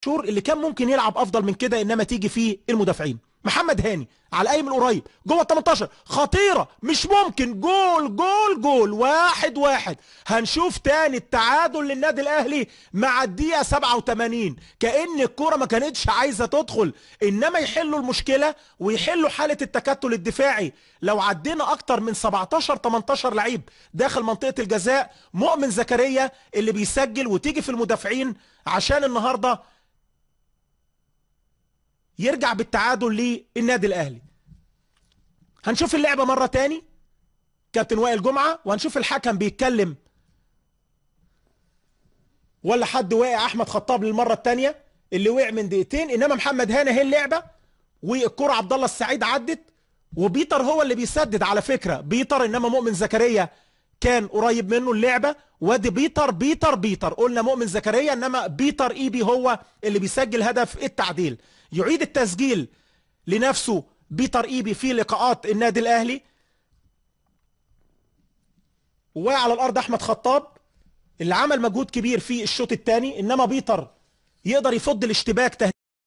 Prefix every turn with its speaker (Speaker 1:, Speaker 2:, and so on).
Speaker 1: عاشور اللي كان ممكن يلعب افضل من كده، انما تيجي فيه المدافعين. محمد هاني على القايم القريب جوه ال 18، خطيرة مش ممكن، جول جول جول، 1-1. هنشوف تاني التعادل للنادي الاهلي مع الدقيقة 87، كأن الكره ما كانتش عايزه تدخل، انما يحلوا المشكلة ويحلوا حاله التكتل الدفاعي. لو عدينا اكتر من 17 18 لعيب داخل منطقة الجزاء، مؤمن زكريا اللي بيسجل وتيجي في المدافعين عشان النهارده يرجع بالتعادل للنادي الاهلي. هنشوف اللعبة مرة تاني كابتن وائل جمعه، وهنشوف الحكم بيتكلم ولا حد واقع. احمد خطاب للمرة الثانية اللي وقع من دقيقتين، انما محمد هاني اهي اللعبة، والكره عبد الله السعيد عدت، وبيتر هو اللي بيسدد على فكرة بيتر، انما مؤمن زكريا كان قريب منه اللعبة. وادي بيتر بيتر بيتر، قلنا مؤمن زكريا، انما بيتر ايبي هو اللي بيسجل هدف التعديل. يعيد التسجيل لنفسه بيتر ايبي في لقاءات النادي الاهلي. وعلى الارض احمد خطاب اللي عمل مجهود كبير في الشوط الثاني، انما بيتر يقدر يفض الاشتباك.